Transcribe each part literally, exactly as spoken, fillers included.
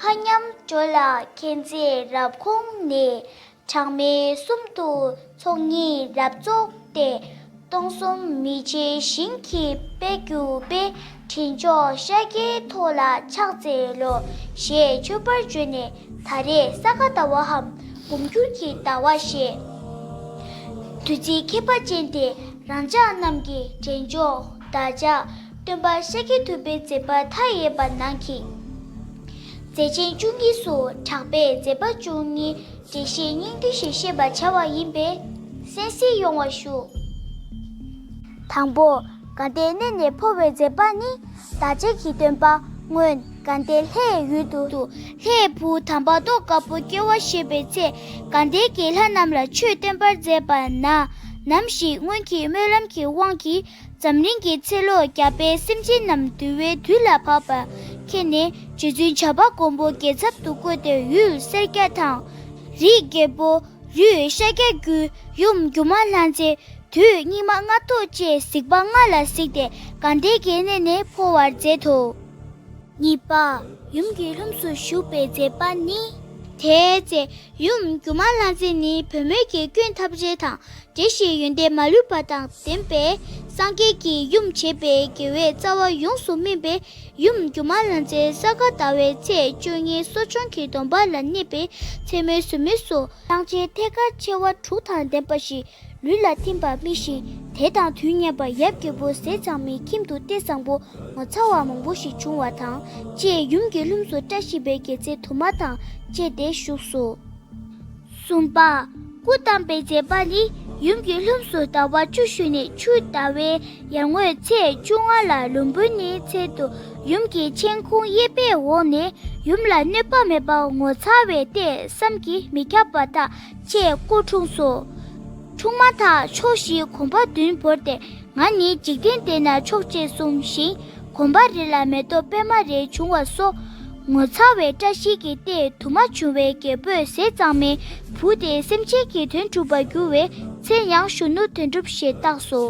མཉམ་འགྲོ་ལ་མཁྱེན་བརྩེ་རབ་ཁོང་ནས། གྲངས་མེད་གསུམ་དུ་ཚོགས་གཉིས་རབ་རྫོགས་ཏེ། སྟོང་གསུམ་མི་མཇེད་ཞིང་གི་དཔལ་གྱུར་པའི། འདྲེན་མཆོག་ཤཱཀྱའི་ཐོག་ལ་ཕྱག་འཚལ་ལོ། ཞེས་མཆོད་པར་བརྗོད་ནས། ད་རེས་ས་ག་ཟླ་བའམ་འབུམ་འགྱུར་གྱི་ཟླ་བ་ཞེས། བདུད་རྩི་ཁྱད་པར་ཅན་ཏེ། རང་ཅག་རྣམས་ཀྱི་འདྲེན་མཆོག་བདག་ཅག་སྟོན་པ་ཤཱཀྱ་ཐུབ་པའི་མཛད་པ་མཐའ་ཡས་པ་ནང་གི་མཛད་ཆེན་བཅུ་གཉིས་སུ་གྲགས་པའི་མཛད་པ་བཅུ་གཉིས་འགྲེལ་བཤད་སྙིང་བསྡུས་ཤིག་བཤད་པར་བྱ་བ་ཡིན་པས་གསན་གཟིགས་ཡོང་བ་ཞུ། དང་པོ། དགའ་ལྡན་གནས་ནས་འཕོ་བའི་མཛད་པ་ནི། བདག་ཅག་གི་སྟོན་པ་སྔོན་དགའ་ལྡན་ལྷའི་ཡུལ་དུ། ལྷའི་བུ་དམ་པ་ཏོག་དཀར་པོ་སྐྱེ་བ་བཞེས་པའི་ཚེ། དགའ་ལྡན་གྱི་ལྷ་རྣམས་ལ་ཆོས་སྟོན་པར་མཛད་པ་ན། ནམ་ཞིག་སྔོན་གྱི་སྨོན་ལམ་གྱི་དབང་གིས། འཛམ་གླིང་གི་ཚེ་ལོ་བརྒྱ་པའི་སེམས་ཅན་རྣམས་འདུལ་བའི་དུས་ལ་བབ་པར་མཁྱེན་ནས། རྗེ་བཙུན་བྱམས་པ་མགོན་པོ་རྒྱལ་ཚབ་ཏུ་བསྐོས་ཏེ། ཡུལ་སེར་སྐྱ་དང་། རིགས་རྒྱལ་པོ། རུས་ཤཱཀྱ་རྒྱུད། ཡུམ་སྒྱུ་མ་ལྷ་མཛེས། དུས་སྙིགས་མ་ལྔ་ཐོག་བཅས་གཟིགས་པ་ལྔ་ལ་གཟིགས་ཏེ། དགའ་ལྡན་གྱི་གནས་ནས་འཕོ་བར་མཛད་དོ། གཉིས་པ། ཡུམ་གྱི་ལྷུམས་སུ་ཞུགས་པའི་མཛད་པ་ནི། དེའི་ཚེ་ཡུམ་སྒྱུ་མ་ལྷ་མཛེས་ནི་བུད་མེད་ཀྱི་སྐྱོན་ཐམས་ཅད་དང་། འདྲེ་ཞིང་ཡོན་ཏན་མ་ལུས་པ་དང་ལྡན་པས། སངས་རྒྱས་ཀྱི་ཡུམ་བྱེད་པའི་དགེ་བའི་རྩ་བ་ཡོངས་སུ་སྨིན་པས། ཡུམ་སྒྱུ་མ་ལྷ་མཛེས་ས་ག་ཟླ་བའི་ཚེས་བཅུ་གཉིས་གསོ་སྦྱོང་གི་སྡོམ་པ་ལ་གནས་པའི་མཚན་མོའི་ཟུར་མོ་སུ། གླང་ཆེན་ཐལ་དཀར་མཆེ་བ་དྲུག་དང་ལྡན་པ་ཞིག་ལུས་ལ་ཐིམ་པ་རྨིས་ཤིང་། དེ་དང་དུས་མཉམ་པར་ཡབ་རྒྱལ་པོ་ཟས་གཙང་མའི་ཁྱིམ་དུ་ལྟས་བཟང་པོ་ངོ་མཚར་བ་མང་པོ་ཞིག་བྱུང་བ་དང་བཅས། ཡུམ་གྱི་ལྷུམས་སུ་བཀྲ་ཤིས་པའི་རྒྱལ་མཚན་དུ་མ་དང་བཅས་ཏེ་བཞུགས་སོ། གསུམ་པ། སྐུ་བལྟམས་པའི་མཛད་པ་ནི། ཡུམ་གྱི་ལྷུམས་སུ་ཟླ་བ་བཅུ་ཞུགས་ནས། ཆུ་ཟླ་བའི་ཡར་ངོའི་ཚེས་བཅོ་ལྔ་ལ་ལུམ་བི་ནིའི་ཚལ་དུ་ཡུམ་གྱི་མཆན་ཁུང་གཡས་པས་འོག་ནས། ཡུམ་ལ་གནོད་པ་མེད་པར་ངོ་མཚར་བའི་ལྟས་བསམ་གྱིས་མི་ཁྱབ་པ་དག་བཅས་སྐུ་འཁྲུངས་སོ། འཁྲུངས་མ་ཐག་ཕྱོགས་བཞིར་གོམ་པ་བདུན་བོར་ཏེ། ང་ནི་འཇིག་རྟེན་འདི་ན་མཆོག་ཅེས་གསུངས་ཤིང་། གོམ་པ་རེ་ལ་མེ་ཏོག་པད་མ་རེ་བྱུང་བ་སོགས། ངོ་མཚར་བའི་བཀྲ་ཤིས་ཀྱི་ལྟས་དུ་མ་བྱུང་བས། རྒྱལ་པོས་ཟས་གཙང་མའི་བུ་དེ་སེམས་ཅན་གྱི་དོན་སྒྲུབ་པར་འགྱུར་བས། མཚན་ཡང་གཞོན་ནུ་དོན་གྲུབ་ཞེས་བཏགས་སོ།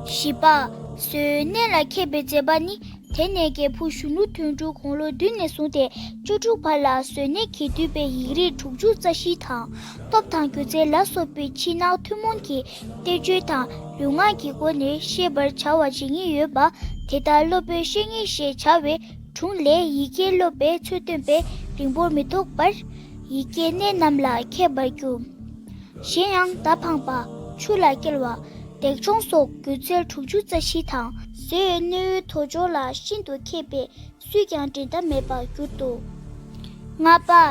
བཞི་པ། བཟོའི་གནས་ལ་མཁས་པའི་མཛད་པ་ནི། དེ་ནས་རྒྱལ་བུ་གཞོན་ནུ་དོན་གྲུབ་དགུང་ལོ་བདུན་ནས་བཟུང་སྟེ་བཅུ་དྲུག་བར་ལ་བཟོའི་གནས་ཀྱིས་བསྡུས་པའི་ཡིག་རིགས་དྲུག་ཅུ་རྩ་བཞི་དང་། སྟོབས་དང་སྒྱུ་རྩལ་ལ་སོགས་པའི་ཕྱི་ནང་ཐུན་མོང་གི་བསྟན་བཅོས་དང་ལུས་ངག་གི་སྒོ་ནས་ཤེས་པར་བྱ་བ་ཇི་སྙེད་ཡོད་པ་དེ་དག་སློབ་དཔོན་བཤེས་གཉེན་ཞེས་བྱ་བའི་དྲུང་ལས་ཡི་གེ་སློབ་པའི་ཚུལ་སྟོན་པས། རིང་པོར་མི་ཐོགས་པར་ཡི་གེའི་གནས་རྣམས་ལ་མཁས་པར་གྱུར། གཞན་ཡང་མདའ་འཕངས་པ། ཆུ་ལ་བསྐྱལ་བ། འདེགས་སྦྱོང་སོགས་སྒྱུ་རྩལ་དྲུག་ཅུ་རྩ་བཞི་དང་། བཟོའི་གནས་ཡུལ་དོ་ཅོག་ལ་ཤིན་ཏུ་མཁས་པས། སུས་ཀྱང་འགྲན་ཟླ་མེད་པར་གྱུར་ཏོ། ལྔ་པ།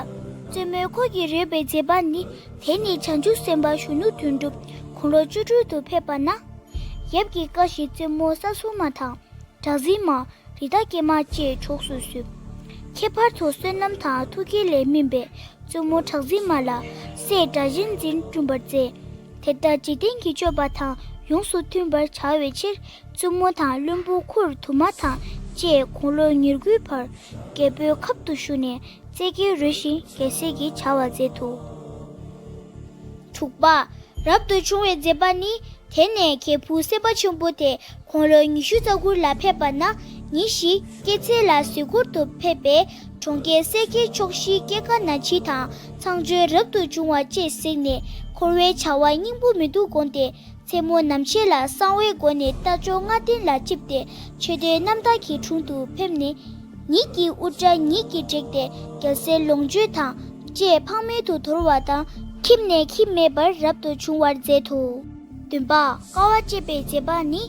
བཙུན་མོའི་འཁོར་གྱིས་རོལ་པའི་མཛད་པ་ནི། དེ་ནས་བྱང་ཆུབ་སེམས་དཔའ་གཞོན་ནུ་དོན་གྲུབ་དགུང་ལོ་བཅུ་དྲུག་ཏུ་ཕེབས་པ་ན། ཡབ་ཀྱི་བཀའ་བཞིན་བཙུན་མོ་ས་སུ་མ་དང་། གྲགས་འཛིན་མ། རི་དྭགས་སྐྱེས་མ་བཅས་གྲོགས་སུ་བསུས། ཁྱད་པར་དུ་བསོད་ནམས་དང་ཐུགས་བསྐྱེད་ལས་སྨིན་པས། བཙུན་མོ་གྲགས་འཛིན་མ་ལ་སྲས་སྒྲ་གཅན་འཛིན་བསྐྲུན་པར་མཛད། དེ་ལྟར་འཇིག་རྟེན་གྱི་སྤྱོད་པ་དང་ཡོངས་སུ་མཐུན་པར་བྱ་བའི་ཕྱིར། བཙུན་མོ་དང་བློན་པོ་ཁུར་དུ་མ་དང་བཅས་དགུང་ལོ་ཉེར་དགུའི་བར་རྒྱལ་པོའི་ཁབ་ཏུ་བཞུགས་ནས་རྩེ་རྒྱལ་རོལ་ཞིང་རྒྱལ་སྲས་ཀྱི་བྱ་བ་མཛད་དོ། དྲུག་པ། རབ་ཏུ་བྱུང་བའི་མཛད་པ་ནི། དེ་ནས་རྒྱལ་བུ་སེམས་དཔའ་ཆེན་པོ་དེ་དགུང་ལོ་ཉི་ཤུ་རྩ་དགུ་ལ་ཕེབས་པ་ན། ཉིན་ཞིག་སྐྱེད་ཚལ་ལ་གཟིགས་སྐོར་དུ་ཕེབས་པས། གྲོང་ཁྱེར་སེར་སྐྱའི་ཕྱོགས་བཞིའི་སྐྱེ་རྒ་ན་འཆི་དང་ཚངས་སྤྱོད་རབ་ཏུ་བྱུང་བ་བཅས་གཟིགས་ནས། འཁོར་བའི་བྱ་བ་སྙིང་པོ་མི་འདུག་དགོངས་ཏེ། མཚན་མོ་ནམ་ཕྱེད་ལ་གསང་བའི་སྒོ་ནས་རྟ་མཆོག་ལྔ་ལྡན་ལ་ཆིབས་ཏེ་མཆོད་རྟེན་རྣམ་དག་གི་དྲུང་དུ་ཕེབས་ནས། ཉིད་ཀྱི་དབུ་སྐྲ་ཉིད་ཀྱིས་བྲེགས་ཏེ་རྒྱལ་སྲས་ལོངས་སྤྱོད་དང་བཅས་ཕངས་མེད་དུ་དོར་བ་དང་། ཁྱིམ་ནས་ཁྱིམ་མེད་པར་རབ་ཏུ་བྱུང་བར་མཛད་དོ། བདུན་པ། དཀའ་བ་སྤྱད་པའི་མཛད་པ་ནི།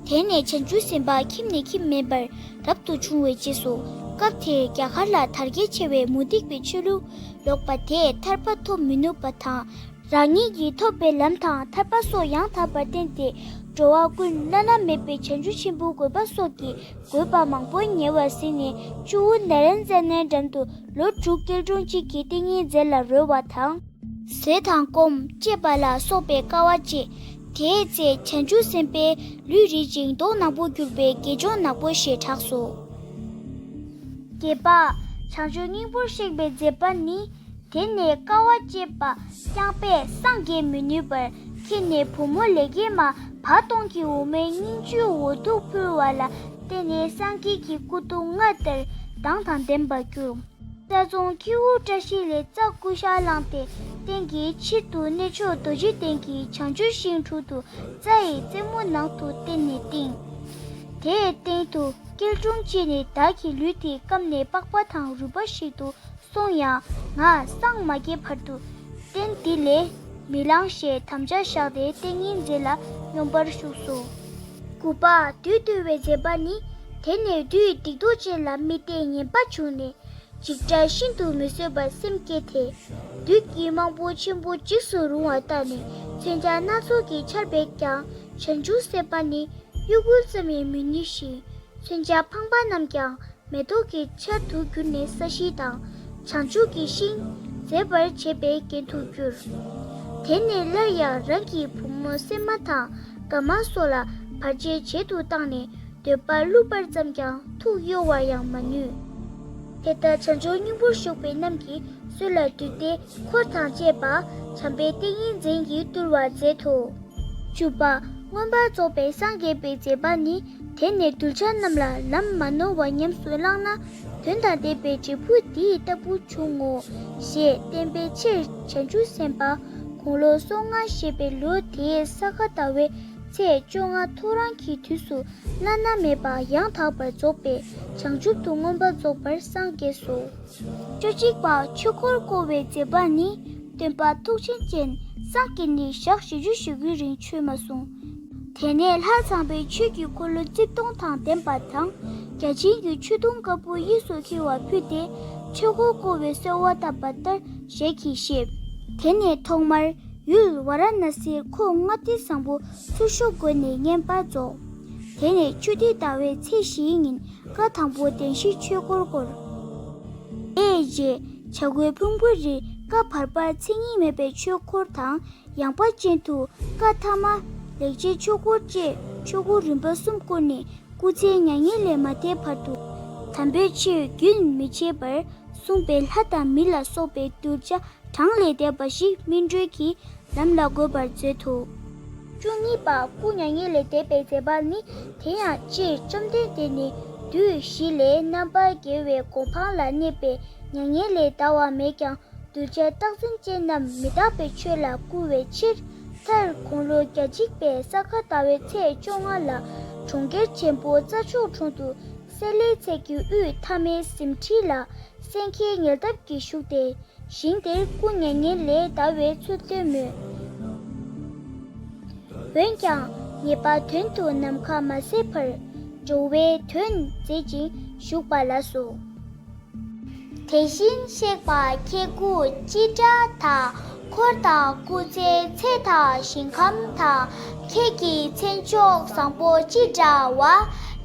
དེ་ནས་བྱང་ཆུབ་སེམས་དཔའ་ཁྱིམ་ནས་ཁྱིམ་མེད་པར་རབ་ཏུ་བྱུང་བའི་རྗེས་སུ། སྐབས་དེར་རྒྱ་གར་ལ་དར་རྒྱས་ཆེ་བའི་མུ་སྟེགས་པའི་ཆོས་ལུགས་ལོག་པ་དེས་ཐར་པ་ཐོབ་མི་ནུས་པ་དང་། རང་ཉིད་ཀྱིས་ཐོབ་པའི་ལམ་དང་ཐར་པ་སོགས་ཡང་དག་པར་བསྟན་ཏེ། འགྲོ་བ་ཀུན་བླ་ན་མེད་པའི་བྱང་ཆུབ་ཆེན་པོའི་གོ་འཕང་སོགས་ཀྱི་དགོས་པ་མང་པོ་ཉེ་བར་ཟིན་ནས། ཆུ་བོ་ནཻ་རཉྫ་ནའི་འགྲམ་དུ་ལོ་དྲུག་སྐྱེལ་ཀྲུང་གཅིག་གི་ཏིང་ངེ་འཛིན་ལ་རོལ་བ་དང་། ཟས་དང་སྐོམ་སྤྱད་པ་ལ་སོགས་པའི་དཀའ་བ་སྤྱད། དེའི་ཚེ་བྱང་ཆུབ་སེམས་དཔའི་ལུས་རིད་ཅིང་མདོག་ནག་པོ་གྱུར་པའི་དགེ་སྦྱོང་ནག་པོ་ཞེས་གྲགས་སོ། བརྒྱད་པ། བྱང་ཆུབ་སྙིང་པོར་གཤེགས་པའི་མཛད་པ་ནི། དེ་ནས་དཀའ་བ་སྤྱད་པ་རྐྱང་པས་སངས་རྒྱས་མི་ནུས་པར་མཁྱེན་ནས། བུ་མོ་ལས་ཀྱི་མ་བ་སྟོང་གི་འོ་མས་སྙིང་རྗེའི་འོ་ཐུག་ཕུལ་བ་ལ་བརྟེན་ནས། སངས་རྒྱས་ཀྱི་སྐུ་གདུང་ལྔ་ལྟར་མདངས་དང་ལྡན་པར་གྱུར། རྩྭ་རྫོང་ཁྱེའུ་བཀྲ་ཤིས་ལས་རྩྭ་ཀུ་ཤ་བླངས་ཏེ། སྟེང་གི་ཕྱིར་དུ་གནས་མཆོག་རྡོ་རྗེ་གདན་གྱི་བྱང་ཆུབ་ཤིང་དྲུང་དུ་རྩྭ་ཡི་རྩེ་མོ་ནང་དུ་བསྟན་ནས་བཏིང་། དེའི་སྟེང་དུ་སྐྱིལ་ཀྲུང་བཅས་ནས། བདག་གི་ལུས་དེ་སྐམ་ནས་པགས་པ་དང་རུས་པ་ཞིག་ཏུ་སོང་ཡང་། ང་སངས་མ་རྒྱས་བར་དུ་རྟེན་འདི་ལས་མི་ལང་ཞེས་དམ་བཅའ་བཞག་སྟེ་ཏིང་ངེ་འཛིན་ལ་སྙོམས་པར་ཞུགས་སོ། དགུ་པ། བདུད་འདུལ་བའི་མཛད་པ་ནི། དེ་ནས་བདུད་སྡིག་ཏོ་ཅན་ལ་དམིགས་ཏེ་ངན་པ་བྱུང་ནས། འཇིགས་སྐྲག་ཤིན་ཏུ་མི་བཟོད་པར་སེམས་བསྐྱེད་དེ། བདུད་ཀྱི་རྨང་པོ་ཆེན་པོ་འཇིགས་སུ་རུང་བ་བཏགས་ནས། མཚོན་ཆ་སྣ་ཚོགས་ཀྱི་ཆར་འབེབས་ཀྱང་། བྱང་ཆུབ་སེམས་དཔའ་ནི་གཡོ་འགུལ་ཙམ་ཡང་མི་ནུས་ཤིང་། མཚོན་ཆ་འཕངས་པ་རྣམས་ཀྱང་མེ་ཏོག་གི་ཆར་དུ་གྱུར་ནས་ས་གཞི་དང་། བྱང་ཆུབ་ཀྱི་ཤིང་མཛེས་པར་བྱེད་པའི་རྒྱན་དུ་གྱུར། དེ་ནས་སླར་ཡང་རང་གི་བུ་མོ་སྲན་མ་དང་དགའ་མ་སོགས་ལ་བར་ཆད་བྱེད་དུ་བཏང་ནས། འདོད་པ་བསླུ་བར་བརྩམས་ཀྱང་ཐུགས་གཡོ་བར་ཡང་མ་ནུས། དེ་ལྟར་བྱང་ཆུབ་སྙིང་པོར་ཞུགས་པའི་རྣམས་ཀྱིས་གསོད་ལ་བཏུལ་ཏེ། འཁོར་དང་བཅས་པ་བྱམས་པའི་ཏིང་ངེ་འཛིན་གྱིས་བཏུལ་བར་མཛད་དོ། བཅུ་པ། མངོན་པར་རྫོགས་པའི་སངས་རྒྱས་པའི་མཛད་པ་ནི། དེ་ནས་གདུལ་བྱ་རྣམས་ལ་ལམ་མ་ནོར་བ་ཉམས་སུ་བླངས་ན། དོན་དང་ལྡན་པའི་འབྲས་བུ་འདི་ལྟ་བུ་འབྱུང་ངོ་། ཞེས་བསྟན་པའི་ཕྱིར། བྱང་ཆུབ་སེམས་དཔའ་དགུང་ལོ་སོ་ལྔ་བཞེས་པའི་ལོ་དེའི་ས་ག་ཟླ་བའི་ཚེས་བཅོ་ལྔ་ཐོ་རངས་ཀྱི་དུས་སུ། བླ་ན་མེད་པ་ཡང་དག་པར་རྫོགས་པའི་བྱང་ཆུབ་ཏུ་མངོན་པར་རྫོགས་པར་སངས་རྒྱས་སོ། བཅུ་གཅིག་པ། ཆོས་འཁོར་བསྐོར་བའི་མཛད་པ་ནི། སྟོན་པ་ཐུགས་རྗེ་ཅན་སངས་རྒྱས་ནས་ཞག་བཞི་བཅུ་ཞེ་དགུའི་རིང་ཆོས་མ་གསུངས། དེ་ནས་ལྷ་ཚངས་པས་ཆོས་ཀྱི་འཁོར་ལོ་རྩིབས་སྟོང་དང་ལྡན་པ་དང་། བརྒྱ་བྱིན་གྱི་མཆོད་སྡོང་དཀར་པོ་གཡས་སུ་འཁྱིལ་བ་ཕུལ་ཏེ། ཆོས་འཁོར་བསྐོར་བའི་གསོལ་བ་བཏབ་པ་ལྟར་ཞལ་གྱིས་བཞེས། དེ་ནས་ཐོག་མར་ཡུལ་ཝཱ་ར་ཎ་སིར་ཁོག་ལྔ་སྡེ་བཟང་པོ་ཚུར་ཤོག་བགོས་ནས་བསྙེན་པར་རྫོགས། དེ་ནས་ཆུ་ཐིགས་ཟླ་བའི་ཚེས་བཞིའི་ཉིན་བཀའ་དང་པོ་བདེན་བཞིའི་ཆོས་འཁོར་བསྐོར། དེའི་རྗེས་བྱ་རྒོད་ཕུང་པོའི་རིར་བཀའ་བར་པར་མཚན་ཉིད་མེད་པའི་ཆོས་འཁོར་དང་། ཡངས་པ་ཅན་དུ་བཀའ་ཐ་མ་ལེགས་བྱས་ཆོས་འཁོར་བཅས་ཆོས་འཁོར་རིམ་པ་གསུམ་བསྐོར་ནས། སྐུ་ཚེ་མྱ་ངན་ལས་མ་འདས་བར་དུ་དམ་པའི་ཆོས་རྒྱུན་མི་ཆད་པར་གསུངས་པས། ལྷ་དང་མི་ལ་སོགས་པའི་གདུལ་བྱ་གྲངས་ལས་འདས་པ་ཞིག་སྨིན་གྲོལ་གྱི་ལམ་ལ་འགོད་པར་མཛད་དོ། བཅུ་གཉིས་པ། སྐུ་མྱ་ངན་ལས་འདས་པའི་མཛད་པ་ནི། དེ་ཡང་སྤྱིར་བཅོམ་ལྡན་འདས་ནི་བདུད་བཞི་ལས་རྣམ་པར་རྒྱལ་བའི་གོ་འཕང་ལ་གནས་པས། མྱ་ངན་ལས་འདའ་བ་མེད་ཀྱང་། གདུལ་བྱ་རྟག་འཛིན་ཅན་རྣམས་མི་རྟག་པའི་ཆོས་ལ་བསྐུལ་བའི་ཕྱིར། མཐར་དགུང་ལོ་གྱ་གཅིག་པའི་ས་ག་ཟླ་བའི་ཚེས་བཅོ་ལྔ་ལ་གྲོང་ཁྱེར་ཆེན་པོ་རྩྭ་མཆོག་གྲོང་དུ་གསེར་ལེ་ཚལ་གྱི་དབུས་མཐའ་མའི་གཟིམ་ཁྲི་ལ་སེང་གེའི་ཉལ་སྟབས་ཀྱིས་བཞུགས་ཏེ། ཞིང་དེར་སྐུ་མྱ་ངན་ལས་འདའ་བའི་ཚུལ་སྟོན་མོད། འོན་ཀྱང་ངེས་པ་དོན་དུ་ནམ་མཁའ་མ་ཟད་པར་འགྲོ་བའི་དོན་མཛད་ཅིང་བཞུགས་པ་ལགས་སོ། དེ་བཞིན་གཤེགས་པ་ཁྱེད་སྐུ་ཅི་འདྲ་དང་། འཁོར་དང་སྐུ་ཚེའི་ཚད་དང་ཞིང་ཁམས་དང་། ཁྱེད་ཀྱི་མཚན་མཆོག་བཟང་པོ་ཅི་འདྲ་བ།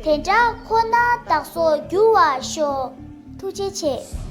དེ་འདྲ་ཁོ་ན་བདག་སོགས་འགྱུར་བར་ཤོག། ཐུགས་རྗེ་ཆེ།